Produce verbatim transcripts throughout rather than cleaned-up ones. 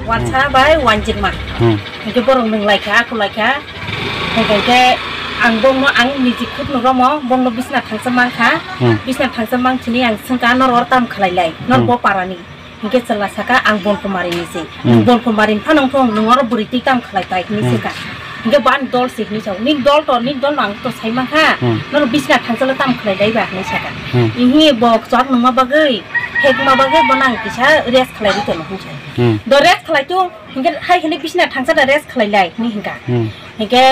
Wansa bai wanjikma. Hmm. Hingke borok nwng laikha, aku laikha. Hingke hingke ang bongno ang niji khutno romo, bongno bisna thangsa mankha. Hmm. Bisna thangsa mang chini ang swngkha, "Nor or tam khlai lai, nor Hmm. bo parani?" Hingke chwla saka, "Ang Bon Kumari ni se." Hmm. "Nwng Bon Kumari ni phano wngthong, nwng oro bwrwi twi tam khlai pai," hinwi Hmm. swngkha. Hingke bo ani dol se hinwi sao. "Nini dol to, nini dol no ang to sai mankha. Hmm. Nono bisna thangsa le tam khlai lai ba?" hinwi saka. Hmm. Ihi bo chwk nungma bagwi, hekma bagwi bono ang kisa rest khlai ri tono hinwi sao. Hmm. Do rest khlai tu, hingke hai hwnwi bisna thangsa da rest khlai lai hinwi hingka. Hmm. Hingke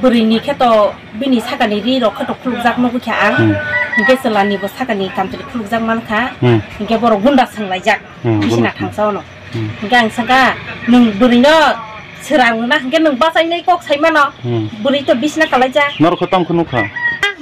bwrwi ni khe to bini sakani ri rok khe to khulukjak nugwi kha ang. Hmm. Hingke chwla ni bo sakani kamchwlwi khulukjak mankha. Hmm. Hingke borok gunda swnglaijak Hmm, bisna gunda. thangsa ono. Hmm. Hingke ang saka, "Nwng bwrwi no swrang na hingke nwng bachai nai kok sai mano. Hmm. Bwrwi to bisna kalaijak." Norok khe tamo khe nukha?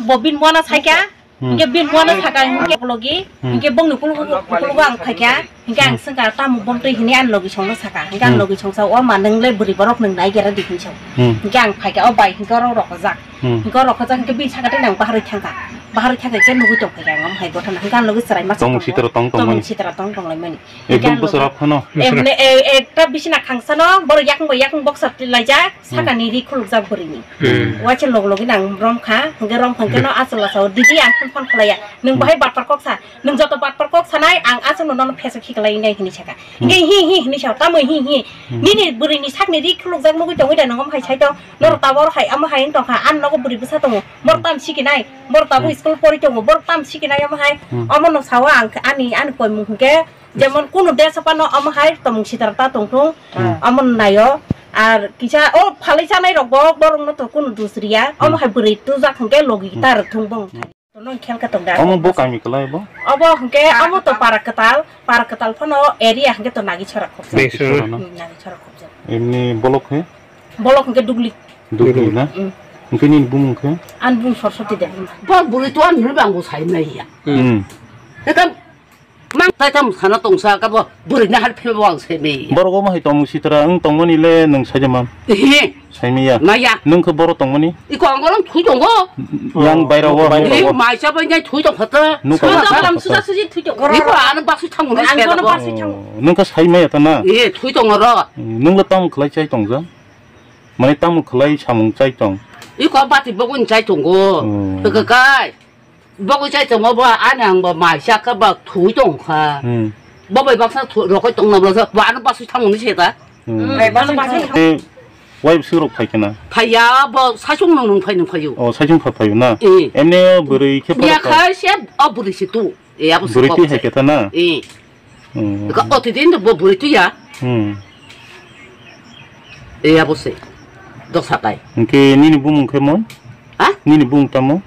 Bo bini mwana saikha. Hmm. Hingke bini mwana saka hingke logi, Hmm. hingke bongni kulugo, kulugo ang phaikha, hingke ang Hmm. swngkha tamo bontwi hinwi ani logi songno saka, hingke ang Hmm. logi songsa, "O ma, nwng le bwrwi borok nwng nai gera di," hinwi sao. Hmm. Hingke ang phaikha, o bai hingke oro rokojak. Hmm. Hingke oro rokojak hingke bini sakate nang baharwi thangkha, baharwi thangkha hingke nugwi tongkha ang omo hai gotha no, hingke ang logi chwrai masa Tongmung tongo. sitra tong Tongmung tongmani. sitra tong tonglaimani. Ekdom Hingke ang bwswra logi phano. Emne e-, ekta bisina khangsano borok yakung bai yakung boksa tilaijak, Hmm. sakani ri khulukjak bwrwini. Hmm. Waisa log logi nang romkha, hingke romkha hingke no achuk lasa o, "Didi, ang phone phone khlaiya, nwng Hmm. bahai batpar kok sa, nwng joto batpar kok sanai, ang achuk no nono phesok khiklai nai," hinwi saka. Hmm. Hingke hi hi hinwi sa, "Tamo hi hi? Hmm. Nini bwrwini sakni ri khulukjak nugwi tongwi da nwng omo hai sai tong? Norok Hmm. tabok hai omo hai wng tongkha, ani nogo bwrwi bwsa tongo, borok Hmm. tam sikinai, borok tabok Hmm. school pori tongo, borok tam sikinai omo hai, Hmm. omo no sao ang ani, ani koimung hingke." Jemon kunu desa phano omo hai tomung sitra ta tongthung, Hmm. omo naio. Ar kisa o phalwi chanai rok bo borok no to kunu dus riya. Omo Hmm. hai bwrwi tujak hingke logi Hmm. ta rwthung bong. Hmm. Tono khel khe tong da. Omo bo kami kwlai bo? Obo hingke omo to para kwtal, para kwtal phano area hingke to nagi chora khobjak. Nagi chora na? Hmm, nagi chora khobjak. Emni bolok he? Bolok hingke dugli. Dugli na? Hmm. Hingke nini bumung khe? An bung Saraswati Debbarma. Bo bwrwi to an hwnwi bang bo sai nai ya. Hmm. Ekam Mang tai tam sana tongsa ka bo bwrwi na har phebo ang se me. Borok omo hai tongmung sitra wng tongmani le nwng saijama? Ehe. Saimaya? Maya. Nwng khe borok tongmani? Iko ang orang thui tongo. Yang baira o. Baira o. Maisa bai nai thui tong khata. Nukha. Sudah sudah sudah thui tongo. Iko ano basu thango ni. Ang se kono tongo. Basu thango. Oh, nwng khe saimaya ta na? Ehe, thui tongo ro. Nwng le tamo khlai chai tongja? Mane tamo khlai samung chai tong? Iko bati bogun chai tongo. Oh. Kai. Bogwi chai tongma bo ani ang bo mai sa kha ba thui tong kha. Hmm. Bo bai baksa rokoi tong na bo sa bo ano basu thang ni se ta. Hmm. Bai baksa thang. Eh, wai bwswk rok phai khna? Phaiya bo saichung nung nung phai nung phaio. Oh, saichung pha phaio na? Eh. Emne bwrwi khe ya phai khai se o bwrwi se tu. E abo bwrwi twi hai khe ta na? Eh. Hmm. Ka o ti din bo bwrwi twi ya. Hmm. E abo se. Dosa tai. Hingke nini bumung khe mo? Ha? Nini bumung tamo?